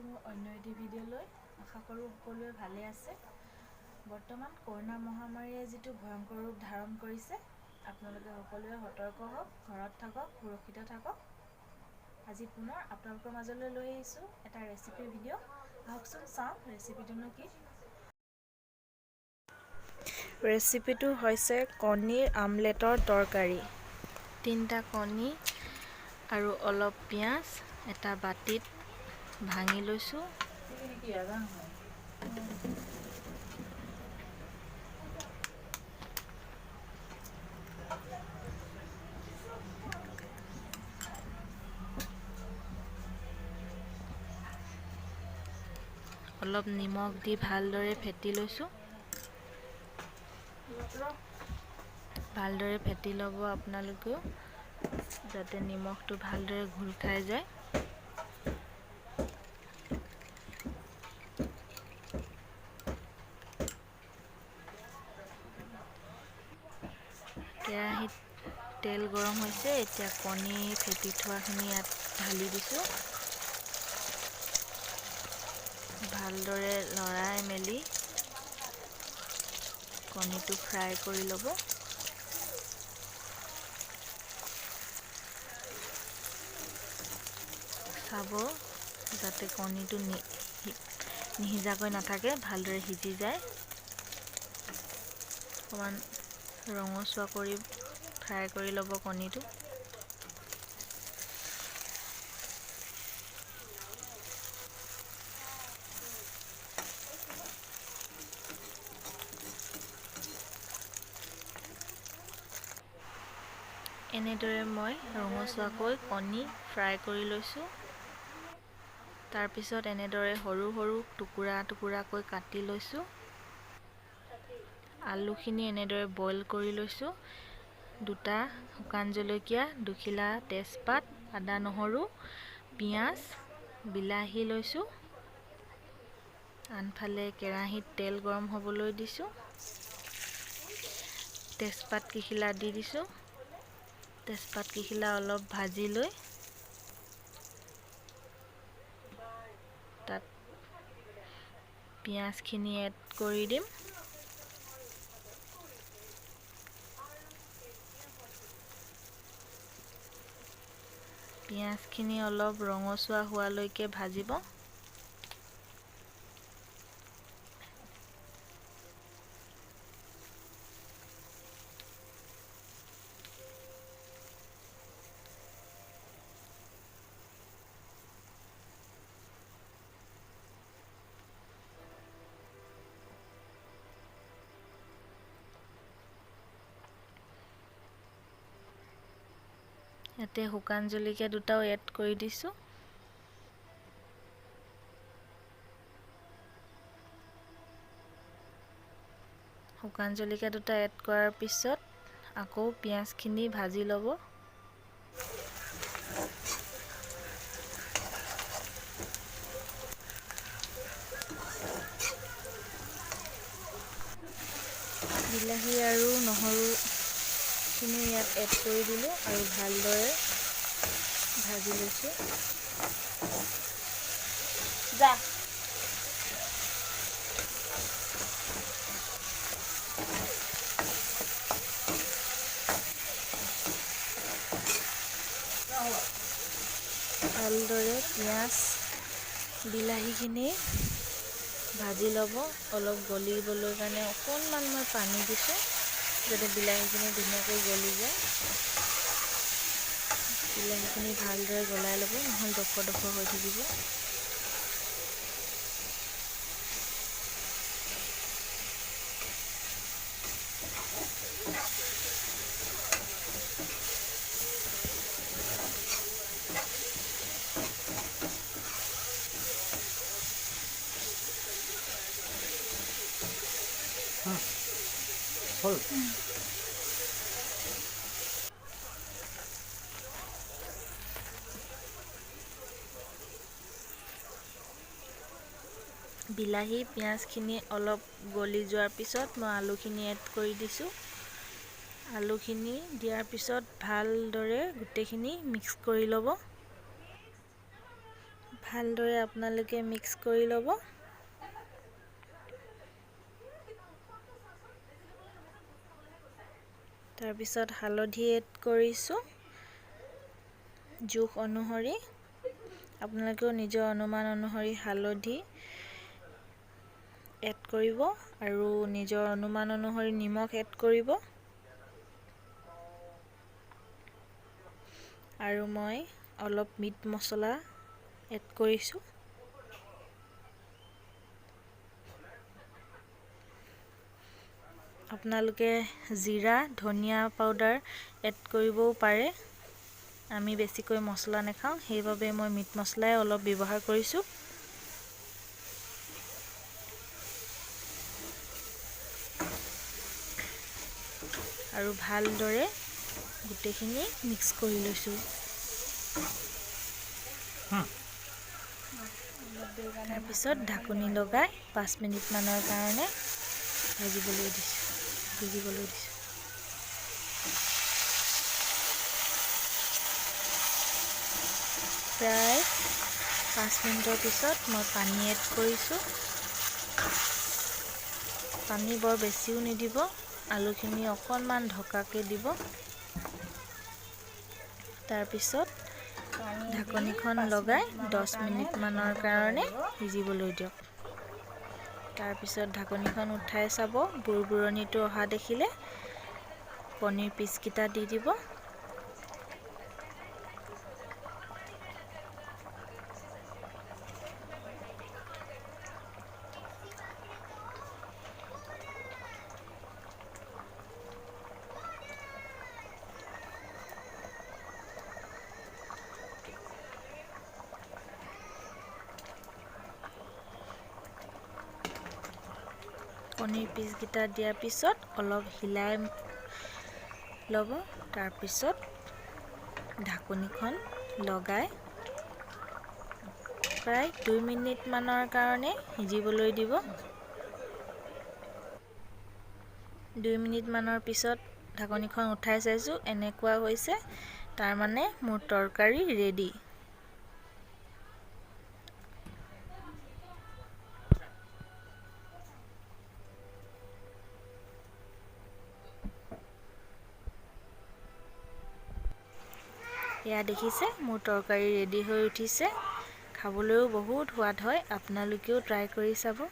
জনাইছোঁ মোৰ অন্য এটি ভিডিঅ'লৈ। আশা কৰোঁ সকলোৱে ভালে আছে। বৰ্তমান কৰোণা মহামাৰীয়ে যিটো ভয়ংকৰ ৰূপ ধাৰণ কৰিছে, আপোনালোকে সকলোৱে সতৰ্ক হওক, ঘৰত থাকক, সুৰক্ষিত থাকক। আজি পুনৰ আপোনালোকৰ মাজলৈ লৈ আহিছোঁ এটা ৰেচিপি ভিডিঅ'। আহকচোন চাওঁ ৰেচিপিটোনো কি। ৰেচিপিটো হৈছে কণীৰ আমলেটৰ তৰকাৰী। 3টা কণী আৰু অলপ পিঁয়াজ এটা বাতিত ভাঙি লৈছোঁ। অলপ নিমখ দি ভালদৰে ফেটি লৈছোঁ। ভালদৰে ফেটি ল'ব আপোনালোকেও, যাতে নিমখটো ভালদৰে ঘোল খাই যায়। কেৰাহীত তেল গৰম হৈছে, এতিয়া কণী ফেটি থোৱাখিনি ইয়াত ঢালি দিছোঁ। ভালদৰে লৰাই মেলি কণীটো ফ্ৰাই কৰি ল'ব। চাব যাতে কণীটো নিসিজাকৈ নাথাকে, ভালদৰে সিজি যায়। অকণমান ৰঙচুৱা কৰি ফ্ৰাই কৰি ল'ব কণীটো। এনেদৰে মই ৰঙচুৱাকৈ কণী ফ্ৰাই কৰি লৈছোঁ। তাৰপিছত এনেদৰে সৰু সৰু টুকুৰা টুকুৰাকৈ কাটি লৈছোঁ। আলুখিনি এনেদৰে বইল কৰি লৈছোঁ। 2টা শুকান জলকীয়া, 2খিলা তেজপাত, আদা নহৰু, পিঁয়াজ, বিলাহী লৈছোঁ। আনফালে কেৰাহীত তেল গৰম হ'বলৈ দিছোঁ। তেজপাত কেইখিলা দি দিছোঁ। তেজপাত কেইখিলা অলপ ভাজি লৈ তাত পিঁয়াজখিনি এড কৰি দিম। পিঁয়াজখিনি অলপ ৰঙচুৱা হোৱালৈকে ভাজিব। ইয়াতে শুকান জলকীয়া 2টাও এড কৰি দিছোঁ। শুকান জলকীয়া 2টা এড কৰাৰ পিছত আকৌ পিঁয়াজখিনি ভাজি ল'ব। বিলাহী আৰু নহৰুখিনি ইয়াত এড কৰি দিলোঁ আৰু ভালদৰে ভাজি লৈছোঁ। যা ভালদৰে পিঁয়াজ বিলাহীখিনি ভাজি ল'ব। অলপ গলিবলৈ কাৰণে অকণমান মই পানী দিছোঁ, যাতে বিলাহীখিনি ধুনীয়াকৈ গলি যায়। বিলাহীখিনি ভালদৰে গলাই ল'ব, নহ'লে ডোখৰ ডোখৰ হৈ থাকিব। বিলাহী পিঁয়াজখিনি অলপ গলি যোৱাৰ পিছত মই আলুখিনি এড কৰি দিছোঁ। আলুখিনি দিয়াৰ পিছত ভালদৰে গোটেইখিনি মিক্স কৰি ল'ব। ভালদৰে আপোনালোকে মিক্স কৰি ল'ব। তাৰপিছত হালধি এড কৰিছোঁ জোখ অনুসৰি। আপোনালোকেও নিজৰ অনুমান অনুসৰি হালধি এড কৰিব আৰু নিজৰ অনুমান অনুসৰি নিমখ এড কৰিব। আৰু মই অলপ মিট মছলা এড কৰিছোঁ। আপোনালোকে জিৰা, ধনিয়া পাউডাৰ এড কৰিবও পাৰে। আমি বেছিকৈ মছলা নাখাওঁ, সেইবাবে মই মিট মছলাই অলপ ব্যৱহাৰ কৰিছোঁ। আৰু ভালদৰে গোটেইখিনি মিক্স কৰি লৈছোঁ। তাৰপিছত ঢাকনি লগাই 5 মিনিটমানৰ কাৰণে ভাজিবলৈ দিছোঁ, সিজিবলৈ দিছোঁ। প্ৰায় 5 মিনিটৰ পিছত মই পানী এড কৰিছোঁ। পানী বৰ বেছিও নিদিব, আলুখিনি অকণমান ঢকাকৈ দিব। তাৰপিছত ঢাকনিখন লগাই 10 মিনিটমানৰ কাৰণে সিজিবলৈ দিয়ক। তাৰপিছত ঢাকনিখন উঠাই চাব, বুৰবুৰণিটো অহা দেখিলে পনীৰ পিচকেইটা দি দিব। পনীৰ পিচকেইটা দিয়াৰ পিছত অলপ হিলাই ল'ব। তাৰপিছত ঢাকনিখন লগাই প্ৰায় 2 মিনিটমানৰ কাৰণে সিজিবলৈ দিব। 2 মিনিটমানৰ পিছত ঢাকনিখন উঠাই চাইছোঁ, এনেকুৱা হৈছে। তাৰমানে মোৰ তৰকাৰী ৰেডি। এয়া দেখিছে, মোৰ তৰকাৰী ৰেডি হৈ উঠিছে। খাবলৈও বহুত সোৱাদ হয়, আপোনালোকেও ট্ৰাই কৰি চাব।